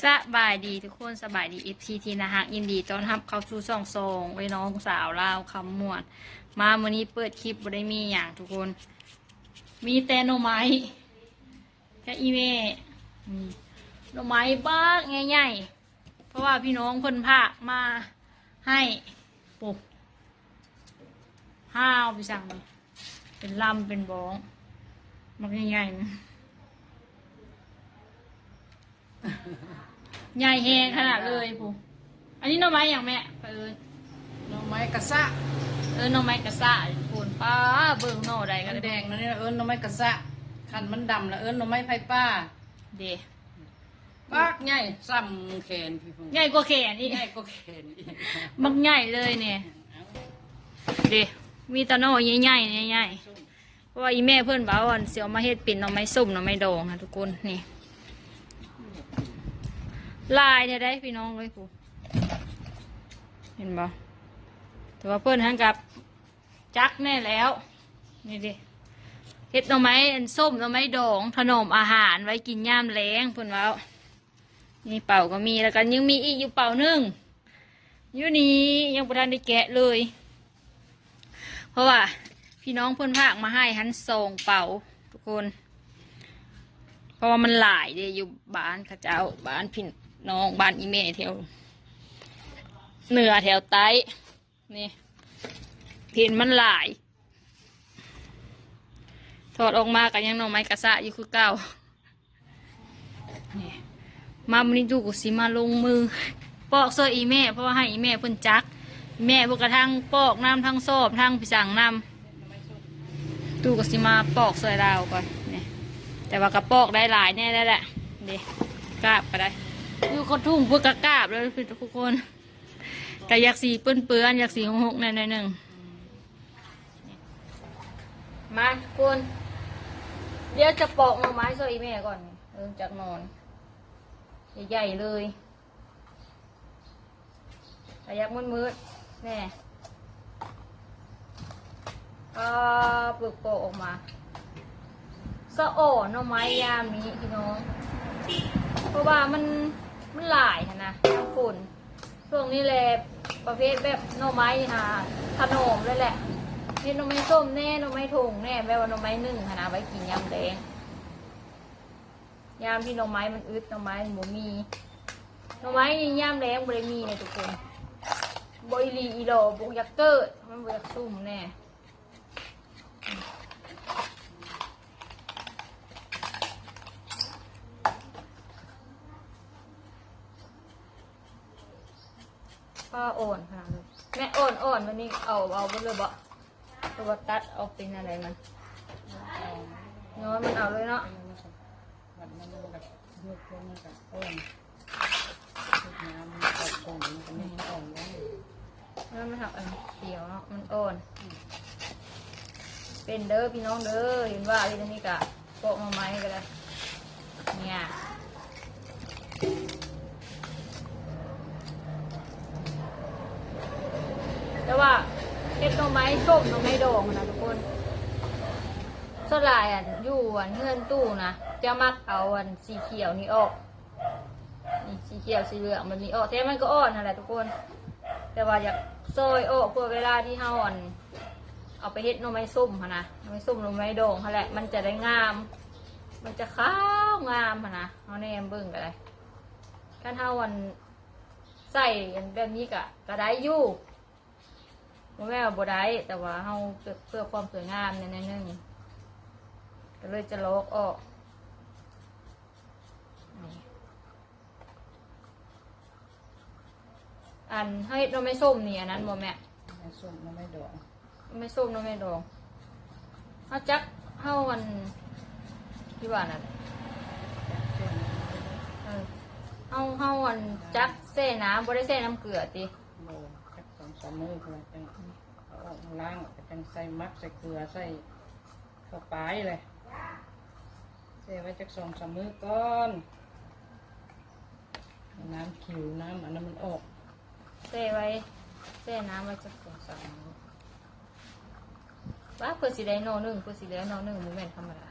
ສະບາຍດີທຸກຄົນ ສະບາຍດີ ເອັຟຊີ ທີ່ໜ້າຮັກ ຍິນດີຕ້ອນຮັບເຂົ້າສູ່ຊ່ອງສອງເອື້ອຍນ້ອງສາວລາວຄຳມ່ວນ. ມາມື້ນີ້ເປີດຄລິບບໍ່ໄດ້ມີຫຍັງທຸກຄົນ ມີແຕ່ໜໍ່ໄມ້ກັບອີ່ແມ່. ນີ້ໜໍ່ໄມ້ບັກໃຫຍ່ໆ ເພາະວ່າພີ່ນ້ອງເພິ່ນພາກມາໃຫ້. ໂອ້ ຫ້າວໄປສັ່ງນີ້ ເປັນລຳເປັນບ້ອງ ບັກໃຫຍ່ໆ ໃຫຍ່ແຮງຂະໜາດເລີຍພຸ້ນ. ອັນນີ້ໜໍ່ໄມ້ຫຍັງແມ່? ເອີ້ນ ໜໍ່ໄມ້ກະສະ. ເອີ້ນໜໍ່ໄມ້ກະສະທຸກຄົນ. ປ້າ ເບິ່ງໜໍ່ໃດກໍໄດ້ ມັນແດງນະນີ້ ເອີ້ນໜໍ່ໄມ້ກະສະ. ຄັນມັນດຳລະເອີ້ນໜໍ່ໄມ້ໄຟປ່າເດ້. ບັກໃຫຍ່ ສ່ຳແຂນພີ່ນ້ອງ ໃຫຍ່ກວ່າແຂນອີກ ໃຫຍ່ກວ່າແຂນອີກ ບັກໃຫຍ່ເລີຍນີ້ ເດ້. ມີແຕ່ໜໍ່ໃຫຍ່ໆ ໃຫຍ່ໆ ເພາະວ່າອີ່ແມ່ເພິ່ນວ່າ ອັນ ຊິເອົາມາເຮັດເປັນໜໍ່ໄມ້ສົ້ມ ໜໍ່ໄມ້ດອງນະທຸກຄົນ. ນີ້ຫຼາຍແທ້ໃດ໋ພີ່ນ້ອງເອີຍ ຜູ້ ເຫັນບໍ່? ແຕ່ວ່າເພິ່ນຫັ້ນກັບ ຈັກແນ່ແລ້ວ. ນີ້ເດ້ ເຮັດໜໍ່ໄມ້ອັນສົ້ມ ໜໍ່ໄມ້ດອງ ຖະໜອມອາຫານໄວ້ກິນຍາມແລງ ເພິ່ນເວົ້າ. ນີ້ເປົາກໍມີ ແລ້ວກໍຍັງມີອີກຢູ່ເປົາໜຶ່ງ ຢູ່ນີ້ຍັງບໍ່ທັນໄດ້ແກະເລີຍ ເພາະວ່າພີ່ນ້ອງເພິ່ນພາກມາໃຫ້ຫັ້ນສອງເປົາທຸກຄົນ. ເພາະວ່າມັນຫຼາຍເດ້ ຢູ່ບ້ານເຂົາເຈົ້າ ບ້ານພີ່ນ້ອງ ບ້ານອີ່ແມ່ແຖວເໜືອແຖວໃຕ້. ນີ້ ເຫັນມັນຫຼາຍ ຖອດອອກມາກໍຍັງໜໍ່ໄມ້ກະສະຢູ່ຄືເກົ່າ. ນີ້ ມາມື້ນີ້ຕູ້ກໍຊິມາລົງມືປອກຊ່ວຍອີ່ແມ່ ເພາະວ່າໃຫ້ອີ່ແມ່ເພິ່ນຈັກ ແມ່ເພິ່ນກະທັງປອກນຳ ທັງຊອບ ທັງໄປສັ່ງນຳ. ຕູ້ກໍຊິມາປອກຊ່ວຍລາວກ່ອນນີ້ ແຕ່ວ່າກໍປອກໄດ້ຫຼາຍແນ່ແລ້ວແຫຼະ. ເດ້ ກາບກໍໄດ້ ຢູ່ກະທຸ່ງພຸ້ນກໍກາບເລີຍທຸກຄົນ. ກະຢາກຊິເປື້ອນໆ ຢາກຊິຫົກໆ ແດ່ໜ້ອຍໜຶ່ງ. ມາທຸກຄົນ ດຽວຈະປອກໜໍ່ໄມ້ຊ່ວຍອີ່ແມ່ກ່ອນ. ເອີ ຈັກໜໍ່ ໃຫຍ່ໆ ເລີຍ ກະຢາກມືດໆ ແນ່. ອ່າ ເປີກປອກອອກມາ ສະອ່ອນໜໍ່ໄມ້ຍາມນີ້ພີ່ນ້ອງ ເພາະວ່າມັນ ມັນຫຼາຍຫັ້ນນະ ຍາມຝົນ ຊ່ວງນີ້ແຫຼະ ປະເພດແບບໜໍ່ໄມ້ຫາຖະໜອມເລີຍແຫຼະ ເຮັດໜໍ່ໄມ້ສົ້ມແນ່ ໜໍ່ໄມ້ຖົງແນ່ ແບບວ່າໜໍ່ໄມ້ໜຶ້ງຫັ້ນນະ ໄວ້ກິນຍາມແລງ. ຍາມທີ່ໜໍ່ໄມ້ມັນອຶດ ໜໍ່ໄມ້ມັນບໍ່ມີ ໜໍ່ໄມ້ນີ້ຍາມແລງບໍ່ໄດ້ມີເດ້ທຸກຄົນ ບໍ່ອີ່ຫຼີອີ່ຫຼໍ ບໍ່ຢາກເກີດ ມັນບໍ່ຢາກຊຸ່ມແນ່. ປ້າ ອ່ອນຂະໜາດເລີຍ ແມ່ ອ່ອນໆ ແບບນີ້ເອົາ ເອົາເບິດເລີຍບໍ? ຫຼືວ່າຕັດອອກເປັນອັນໃດມັນ ຍ້ອນມັນເອົາເລີຍເນາະ. ມັນກໍຍຸບລົງ ມັນກໍອ່ອນ ຍາມມັນເຂົ້າກົງ ມັນກໍຍັງອ່ອນຢູ່ ແລ້ວມັນຫາກອັນຂຽວເນາະ ມັນອ່ອນ. ເປັນເດີພີ່ນ້ອງເດີ ເຫັນວ່າຢູ່ໃນນີ້ກະປອກໜໍ່ໄມ້ກໍໄດ້ ເນຍ ແຕ່ວ່າເຮັດໜໍ່ໄມ້ສົ້ມ ໜໍ່ໄມ້ດອງນະທຸກຄົນ ສ່ວນຫຼາຍ ອັນ ຢູ່ ອັນ ເຮືອນຕູ້ນະ ຈະມັກເອົາ ອັນ ສີຂຽວນີ້ອອກ ນີ້ ສີຂຽວສີເຫຼືອງແບບນີ້ອອກ ແຕ່ມັນກໍອ່ອນຫັ້ນແຫຼະທຸກຄົນ ແຕ່ວ່າຢາກຊອຍອອກ ເພື່ອເວລາທີ່ເຮົາ ອັນ ເອົາໄປເຮັດໜໍ່ໄມ້ສົ້ມຫັ້ນນະ ໜໍ່ໄມ້ສົ້ມ ໜໍ່ໄມ້ດອງຫັ້ນແຫຼະ ມັນຈະໄດ້ງາມ ມັນຈະຂາວງາມຫັ້ນນະ. ເຮົາແນມເບິ່ງກໍໄດ້ ຄັນເຮົາ ອັນ ໃສ່ ອັນ ແບບນີ້ກະ ກະໄດ້ຢູ່ ບໍ່ແມ່ນວ່າບໍ່ໄດ້ ແຕ່ວ່າເຮົາເພື່ອ ເພື່ອຄວາມສວຍງາມແດ່ໜ້ອຍໜຶ່ງ ກໍເລີຍຈະລອກອອກ. ອັນ ເຮົາເຮັດໜໍ່ໄມ້ສົ້ມນີ້ ອັນນັ້ນບໍ່ແມ່? ໜໍ່ໄມ້ສົ້ມ ໜໍ່ໄມ້ດອງ ໜໍ່ໄມ້ສົ້ມ ໜໍ່ໄມ້ດອງ ເຮົາຈັກ ເຮົາ ອັນ ທີ່ວ່ານັ້ນ ເອີ ເຮົາ ເຮົາ ອັນ ຈັກແຊ່ນ້ຳ ບໍ່ໄດ້ແຊ່ນ້ຳເກືອຕິ? ບໍ່ ຈັກສອງສາມມື້ເພື່ອຈັ່ງເອົາອອກມາລ້າງ ແລ້ວກໍຈັ່ງໃສ່ໝັກ ໃສ່ເກືອ ໃສ່ເຂົ້າປາຍແຫຼະ ແຊ່ໄວ້ຈັກສອງສາມມື້ກ່ອນ ໃຫ້ນ້ຳຂິວ ນ້ຳອັນນັ້ນມັນອອກ ແຊ່ໄວ້ ແຊ່ນ້ຳໄວ້ຈັກສອງສາມມື້. ວ່າເພິ່ນຊິໄດ້ໜໍ່ໜຶ່ງ ເພິ່ນຊິໄດ້ໜໍ່ໜຶ່ງ ບໍ່ແມ່ນທຳມະດາ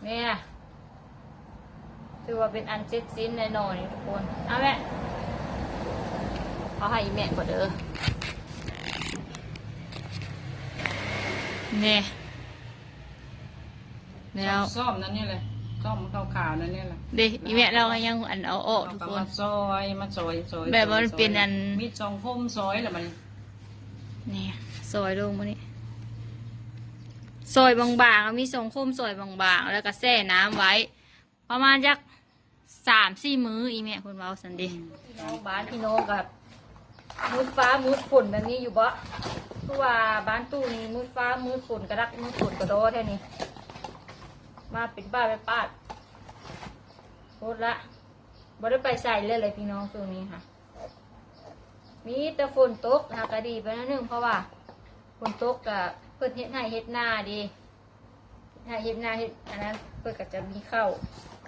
ແມ່ ຖືວ່າເປັນອັນເສັດສິ້ນແນ່ນອນນີ້ທຸກຄົນ. ເອົາແມ່ ເອົາໃຫ້ອີ່ແມ່ກ່ອນເດີ. ນີ້ ແລ້ວ ຊ້ອມນັ້ນນີ້ແຫຼະ ຊ້ອມຂາວໆນັ້ນນີ້ແຫຼະ. ເດ້ ອີ່ແມ່ລາວກໍຍັງອັນເອົາອອກທຸກຄົນ ມາຊອຍ ມາຊອຍ ຊອຍ ແບບວ່າມັນເປັນອັນ ມີສອງຄົມຊອຍແລ້ວບັດນີ້. ນີ້ ຊອຍລົງມານີ້ ຊອຍບາງໆ ເອົາມີສອງຄົມຊອຍບາງໆ ແລ້ວກໍແຊ່ນ້ຳໄວ້ ປະມານຈັກສາມສີ່ມື້ ອີ່ແມ່ເພິ່ນເວົ້າຊັ້ນເດ້. ອືມ ພີ່ນ້ອງ ບ້ານພີ່ນ້ອງກໍມືດຟ້າມືດຝົນແບບນີ້ຢູ່ບໍ່? ຄືວ່າບ້ານຕູ້ນີ້ມືດຟ້າມືດຝົນກະດັກ ມືດຝົນກະດໍແທ້ນີ້ ມາເປັນບ້າເປັນປາດໂພດລະ. ບໍ່ໄດ້ໄປໃສເລີຍແຫຼະພີ່ນ້ອງ ຊ່ວງນີ້ຫາ ມີແຕ່ຝົນຕົກຫາກະດີໄປໜ້ອຍໜຶ່ງ ເພາະວ່າຝົນຕົກກະເພິ່ນເຮັດໄຮ່ເຮັດນາເດ້. ເຮັດໄຮ່ເຮັດນາ ເຮັດອັນນັ້ນ ເພິ່ນກໍຈະມີເຂົ້າ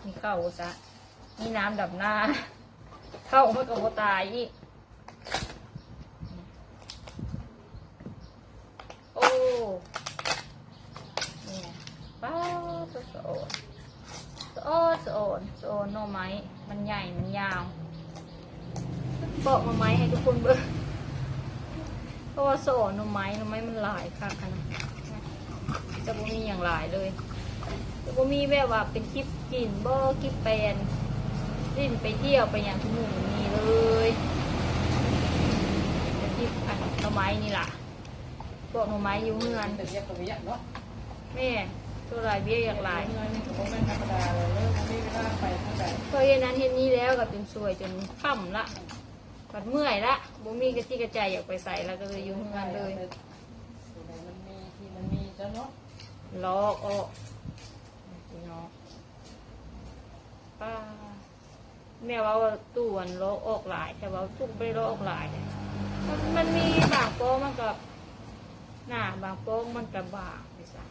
ມີເຂົ້າຊະ ມີນ້ຳດຳນາ ເຂົ້າມັນກໍບໍ່ຕາຍອີກ. ໂອ້ ນີ້ ປາດ ສະອອນ ສະອອນ ສະອອນ ສະອອນໜໍ່ໄມ້ ມັນໃຫຍ່ ມັນຍາວ. ປອກໜໍ່ໄມ້ໃຫ້ທຸກຄົນເບິ່ງ ເພາະວ່າສະອອນໜໍ່ໄມ້ ໜໍ່ໄມ້ມັນຫຼາຍຄັກຫັ້ນນະ. ຈະບໍ່ມີຫຍັງຫຼາຍເລີຍ ຈະບໍ່ມີແບບວ່າເປັນຄລິບກິນບໍ ຄລິບໄປຫຼິ້ນໄປທ່ຽວໄປຫຍັງ ທຸກມື້ບໍ່ມີເລີຍ. ເປັນຄລິບອັນໜໍ່ໄມ້ນີ້ລະ ພວກໜໍ່ໄມ້ຢູ່ເຮືອນ ເປັນວຽກກໍວຽກເນາະ. ແມ່ນ ໂຕຫຼາຍວຽກຢາກຫຼາຍ ເຮືອນນີ້ກໍບໍ່ແມ່ນທຳມະດາເລີຍ ບໍ່ມີເວລາໄປທາງໃດ. ເພາະເຮັດນັ້ນເຮັດນີ້ແລ້ວກໍຈົນສວຍຈົນຄ່ຳລະ ບັດເມື່ອຍລະ ບໍ່ມີກະຈິກະໃຈຢາກໄປໃສລະ ກໍເລີຍຢູ່ເຮືອນເລີຍ. ໂຕໃດມັນມີທີ່ມັນມີຊະເນາະ ລອກອອກ ພີ່ນ້ອງ. ປ້າ ແມ່ເວົ້າວ່າຕູ້ອັນລອກອອກຫຼາຍ ແຕ່ວ່າຕູ້ບໍ່ໄດ້ລອກອອກຫຼາຍ ມັນ ມັນມີບາງປອງມັນກໍໜາ ບາງປອງມັນກໍບາງໄປຊະ.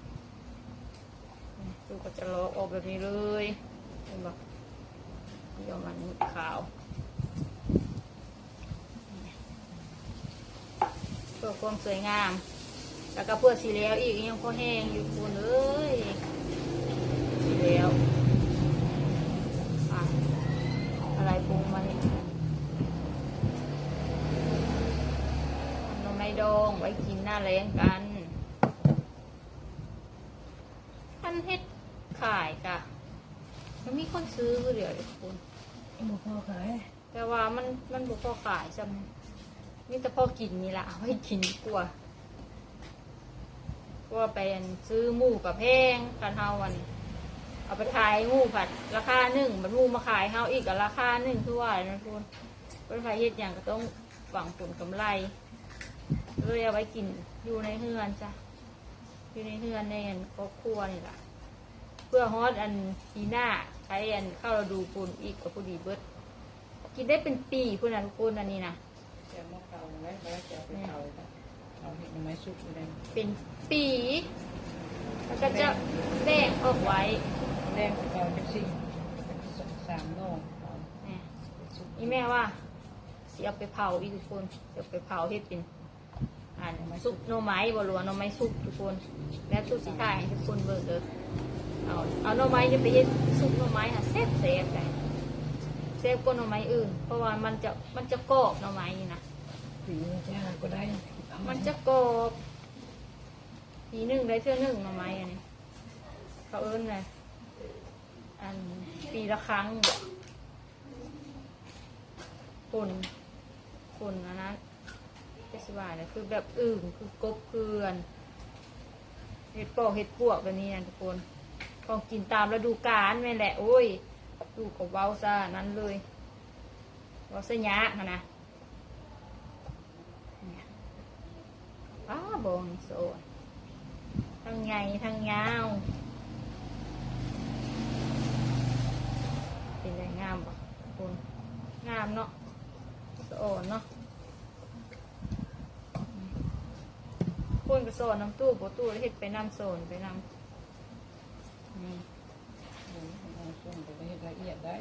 ຕູ້ກໍຈະລອກອອກແບບນີ້ເລີຍ ເຫັນບໍ່ ດຽວມັນຂາວ. ເພື່ອຄວາມສວຍງາມ ແລ້ວກໍເພື່ອຊິແລ້ວອີກ ຍັງພໍແຫ້ງຢູ່ພຸ້ນເອີຍ ຊິແລ້ວ. ອາ ອາໄລປຸງມານີ້ ໜໍ່ໄມ້ດອງໄວ້ກິນໜ້າແລ້ງກັນ. ຄັນເຮັດຂາຍກະ ມັນມີຄົນຊື້ຄືດຽວເດ້ທຸກຄົນ ບໍ່ພໍຂາຍ. ແຕ່ວ່າມັນ ມັນບໍ່ພໍຂາຍຊ້ຳ ມີແຕ່ພໍກິນນີ້ລະ ເອົາໄວ້ກິນດີກວ່າ. ເພາະວ່າໄປອັນຊື້ໝູກະແພງ ຄັນເຮົາອັນເອົາໄປຂາຍໝູພັດລາຄາໜຶ່ງ ບັດໝູມາຂາຍເຮົາອີກກະລາຄາໜຶ່ງ ຄືວ່ານັ້ນພຸ້ນ. ເພິ່ນຂາຍເຮັດຫຍັງກະຕ້ອງຫວັງຜົນກຳໄລ ເລີຍເອົາໄວ້ກິນຢູ່ໃນເຮືອນຊະ. ຢູ່ໃນເຮືອນໃນອັນຄອບຄົວນີ້ລະ ເພື່ອຮອດອັນປີໜ້າ ໄປອັນເຂົ້າລະດູຝົນອີກກໍພໍດີເບິດ ກິນໄດ້ເປັນປີພຸ້ນນະທຸກຄົນ. ອັນນີ້ນະ ແຕ່ໝໍ້ເຂົາໄວ້ ບໍ່ໄດ້ຈະເອົາໄປເຜົາ ເອົາເຮັດໜໍ່ໄມ້ສຸກຢູ່ໄດ້ເປັນປີ ແລ້ວກໍຈະແບ່ງອອກໄວ້ ແບ່ງອອກເອົາຈັ່ງຊີ້ ສາມໜໍ່ ນີ້ ອີ່ແມ່ວ່າຊິເອົາໄປເຜົາອີກທຸກຄົນ ຊິເອົາໄປເຜົາເຮັດເປັນ ອັນ ຊຸບໜໍ່ໄມ້ບໍ່ ຫຼືວ່າໜໍ່ໄມ້ສຸກທຸກຄົນ ແລ້ວຕູ້ຊິຖ່າຍໃຫ້ທຸກຄົນເບິ່ງເດີ. ເອົາ ເອົາໜໍ່ໄມ້ນີ້ໄປເຮັດຊຸບໜໍ່ໄມ້ຫາແຊບໆ ໄດ໋ ແຊບກວ່າໜໍ່ໄມ້ອື່ນ ເພາະວ່າມັນຈະ ມັນຈະກອບໜໍ່ໄມ້ນີ້ນະ ປີໜຶ່ງຈະຫາກໍໄດ້ ມັນຈະກອບ ປີໜຶ່ງໄດ້ເທື່ອໜຶ່ງໜໍ່ໄມ້ອັນນີ້ ເຂົາເອີ້ນວ່າ ອັນ ປີລະຄັ້ງບໍ ຄົນ ຄົນອັນນັ້ນ ແຕ່ຊິວ່າແຫຼະ ຄືແບບອຶ່ງ ຄືກົບ ຄືອັນ ເຫັດປອກເຫັດປວກແບບນີ້ນະທຸກຄົນ ຂອງກິນຕາມລະດູການແມ່ນແຫຼະ. ໂອ້ຍ ລູກກໍເວົ້າຊະນັ້ນເລີຍ ເວົ້າຊະຍາກຫັ້ນນະ. ປ້າ ບ່ອງນີ້ສະອອນ ທັງໃຫຍ່ທັງຍາວ ເປັນໃດງາມບໍ່ທຸກຄົນ? ງາມເນາະ ສະອອນເນາະ. ຄົນກໍສອນນຳຕູ້ ບໍ່ຕູ້ເຮັດໄປນຳ ສອນໄປນຳ ນີ້ ເຮັດລະອຽດໄດ້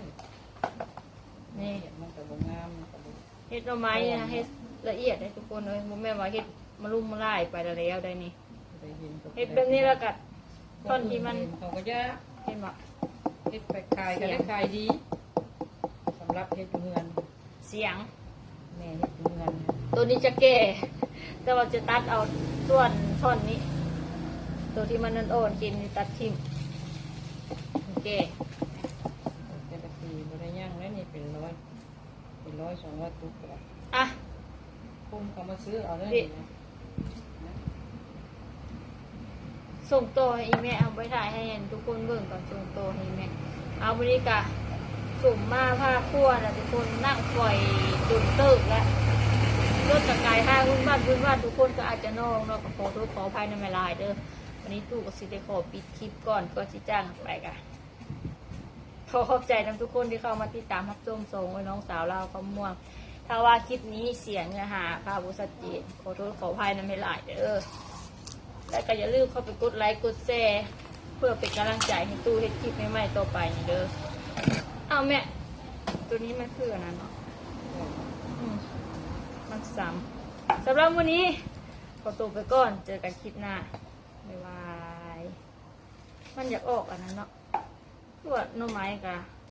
ນີ້ ມັນກໍບໍ່ງາມ ມັນກໍບໍ່ ເຮັດໜໍ່ໄມ້ນະ ເຮັດລະອຽດໃດ໋ທຸກຄົນເອີຍ ບໍ່ແມ່ນວ່າເຮັດມະລຸມມະລາຍໄປລະແລ້ວໄດ໋ນີ້. ໄດ້ເຫັນກໍ ເຮັດແບບນີ້ແລ້ວກໍ ຕອນທີ່ມັນ ເຂົາກໍຢາກ ເຫັນບໍ່? ເຮັດໄປຂາຍກໍໄດ້ຂາຍດີ ສຳລັບເຮັດຢູ່ເຮືອນ. ສຽງ ແມ່ເຮັດຢູ່ເຮືອນ ໂຕນີ້ຈະແກ່ ແຕ່ວ່າຈະຕັດເອົາສ່ວນທ່ອນນີ້ ໂຕທີ່ມັນອ່ອນໆ ເກມນີ້ຕັດຖິ້ມ ແກ່ ແຕ່ລະປີບໍ່ໄດ້ຫຍັງແລ້ວນີ້ ເປັນຮ້ອຍ ເປັນຮ້ອຍສອງຮ້ອຍຕຸກແລ້ວ ອ່ະ ຄົນເຂົາມາຊື້ເອົາເດີ. ສົ່ງຕໍ່ໃຫ້ອີ່ແມ່ ເອົາໄວ້ຖ່າຍໃຫ້ອັນທຸກຄົນເບິ່ງກ່ອນ ສົ່ງຕໍ່ໃຫ້ແມ່. ເອົາ ມື້ນີ້ກະສົມມາພາຄົວນະທຸກຄົນ ນັ່ງຂ້ອຍດົນເຕີບແລ້ວ ລົດກະໄກ ຫາວືນວາດວືນວາດ ທຸກຄົນກະອາດຈະນອງເນາະ ກະຂໍໂທດຂໍອະໄພນຳຫຼາຍໆເດີ. ວັນນີ້ຕູ້ກະຊິໄດ້ຂໍປິດຄລິບກ່ອນ ກ່ອນຊິຈາກກັນໄປກະ ຂໍຂອບໃຈນຳທຸກຄົນທີ່ເຂົ້າມາຕິດຕາມຮັບຊົມຊ່ອງ ໂອ້ຍ ນ້ອງສາວລາວຄຳມ່ວນ. ຖ້າວ່າຄລິບນີ້ສຽງເນື້ອຫາພາບໍ່ຊັດເຈນ ຂໍໂທດຂໍອະໄພນຳຫຼາຍໆເດີ ແລະກະຢ່າລືມເຂົ້າໄປກົດໄລກົດແຊ ເພື່ອເປັນກຳລັງໃຈໃຫ້ຕູ້ເຮັດຄລິບໃໝ່ໆຕໍ່ໄປນີ້ເດີ. ເອົ້າແມ່ ໂຕນີ້ມັນຄືອັນນັ້ນເນາະ ອືມ ມັນຊ້ຳ. ສຳລັບມື້ນີ້ຂໍໂຕໄປກ່ອນ ເຈີກັນຄລິບໜ້າ ບາຍບາຍ. ມັນຢາກອອກອັນນັ້ນເນາະ ຄືວ່າໜໍ່ໄມ້ກະ